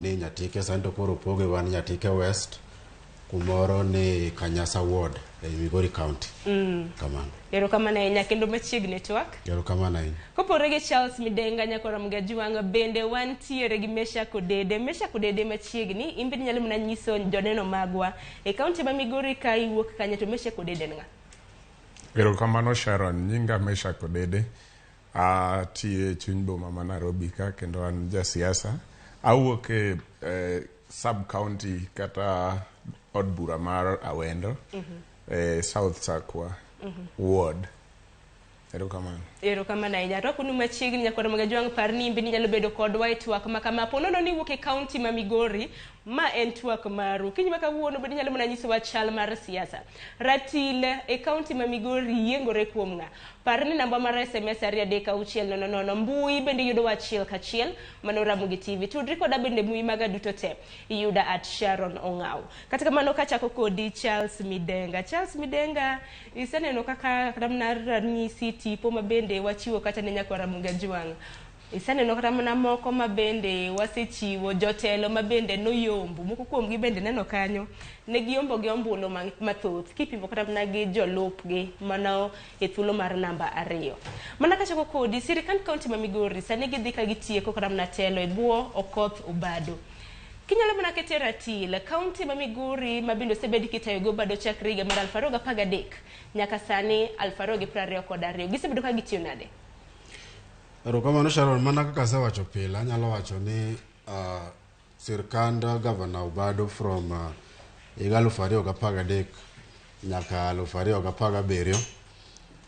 Ni Nyatike sani to koro opoge wan Nyatike West kumoro ni Kanyasa Ward ei Migori County. Kamano. Erokamano ahinya kendo machiegni twak. Erokamano ahinya. Kopore gi Charles Midenga nyakora Mgajwang' bende wantiere gi Meshack Odede. Meshack Odede machiegni, in bende inyalo mana nyiso joneno magwa e kaunti ma Migori ka iwuok kanye to Meshack Odede en ng'a? Erokamano Sharon, nyinga Meshack Odede. Atiyo e chuny boma ma Nairobi ka kendo an jasiasa. Awuok e sub county kata od bura mar Awendo e South Sakwa ward. Erokamano. Erokamano ahinya. Arwakonu machiegni nyakwar Magajwang' par ni in bende inyalo bedo kodwa e twak ma kama. Po nono ni iwuok e kaunti ma Migori, ma en twak maru. Kiny ma kawuono bende inyalo mana nyisowa chal mar siasa. Ratil e kaunti ma Migori yiengore kuom ng'a? Par ni namba mar SMS 23600. Mbui bende iyudowa achiel kachiel, mano Ramogi TV. Tudri koda bende mbui maga duto te. Iyuda at Sharon Ong'aw. Kata kamano kachako kodi Charles Midenga. Charles Midenga, iseneno kaka kata mana ranyisi tipo ma bende wachiwo kata ne nyakwar Ramogi Ajwang'. Iseneno kata mana moko ma bende wasechiwo, jotelo ma bende noyombo, moko kuomgi bende neno kanyo, ne giyombo gi ombulu mathoth kipimo kata mana gi jolupgi mano e thuolo mar namba 2. Mana kachako kodi, sirikand kaunti ma Migori sani gidhi ka gitieko kata mana telo e bwo Okoth Obado. Kinyalo mana kete ratil, kaunti ma Migori ma bende osebed kitayo gi Obado chakre higa mar 2013 nyaka sani 2022. Gisebedo ka gitiyo nade? Erokamano Sharon, mana kaka asewacho pile, anyalo wacho ni sirkand Governor Obado from higa 2013 nyaka 2017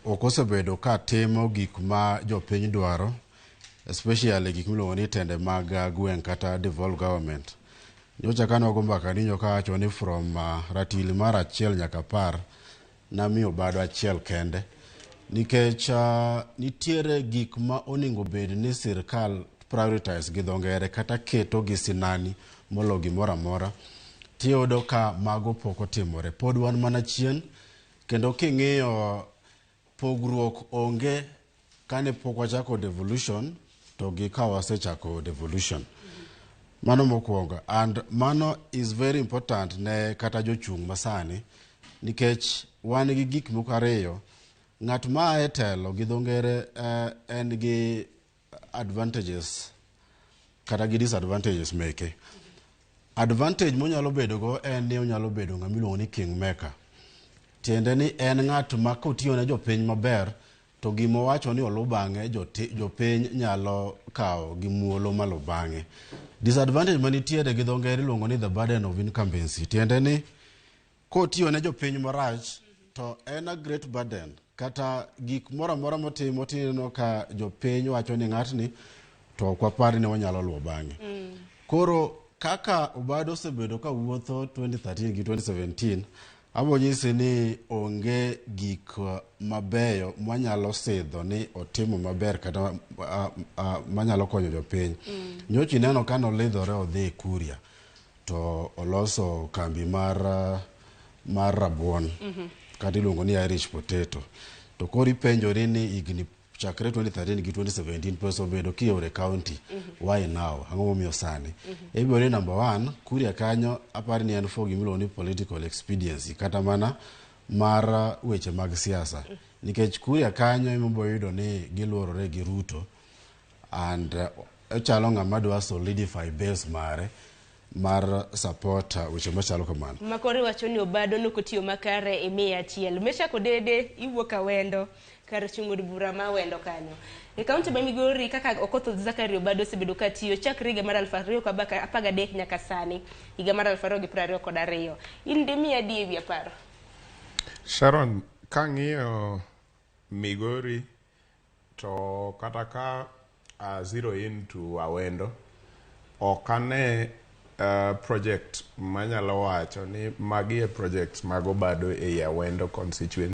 ok osebedo ka timo gik ma jopiny dwaro, especially gik miluongo ni tende mag gweng' kata devolved government. Nyocha kane wago mbaka ni nyoka awacho ni from ratil mar 1 nyaka 10 namiyo Obado 1 kende nikech nitiere gik ma onego bed ni sirkal prioritize gi dho ngere kata keto gi sinani molo gimoro amora, tiyudo ka mago pok otimore. Pod wan mana chien kendo king'iyo pogruok onge kane pok wachako devolution to gi ka wasechako devolution. Mano mokwongo, and mano is very important ne kata jochung' masani nikech wan gi gik moko ariyo. Ng'at ma e telo gi dho ngere en gi advantages kata gi disadvantages meke. Advantage monyalo bedo go en ni onyalo bedo ng'ama iluongo ni kingmaker. Tiende ni en ng'at ma kotiyo ne jopiny maber to gima owacho ni oluw bang'e jopiny nyalo kawo gi muolo maluw bang'e. Disadvantage manitiere gi dho ngere iluongo ni the burden of incumbency. Tiende ni kotiyo ne jopiny marach to en a great burden kata gik moro amora motimo tineno ka jopiny wacho ni ng'atni to ok wapar ni wanyalo luwo bang'e. Koro kaka Obado osebedo ka wuotho 2013 gi 2017, abo nyisi ni onge gik mabeyo mwanyalo sidho ni otimo maber kata manyalo konyo jopiny. Nyocha ineno ka nolidhore odhi Kuria to oloso kambi mar rabuon kata iluongo ni Irish potato. To koro ipenjori ni higni chakre 2013 gi 2017 pesa obedo kioro e county, why now? Ang'o momiyo sani? Ibiro ni number 1, Kuria kanyo aparo ni en for gimiluongo ni political expediency kata mana mar weche mag siasa. Nikech Kuria kanyo ema ibiro yudo ni giluorore gi Ruto and ochalo ng'ama dwa solidify base mare mar support weche machalo kamano. Makoro iwacho ni Obado nokotiyo makare e 101. Meshack Odede iwuok Awendo kar chung' od bura ma Awendo kanyo. E kaunti ma Migori kaka Okoth Zachary Obado osebedo ka tiyo chakre higa mar 2013 nyaka sani higa mar 2022. In dimiya adi ewi 10? Sharon, kang'iyo Migori to kata ka zero in to Awendo, ok ane project manyalo wacho ni magi e projects mag Obado ei Awendo constituency.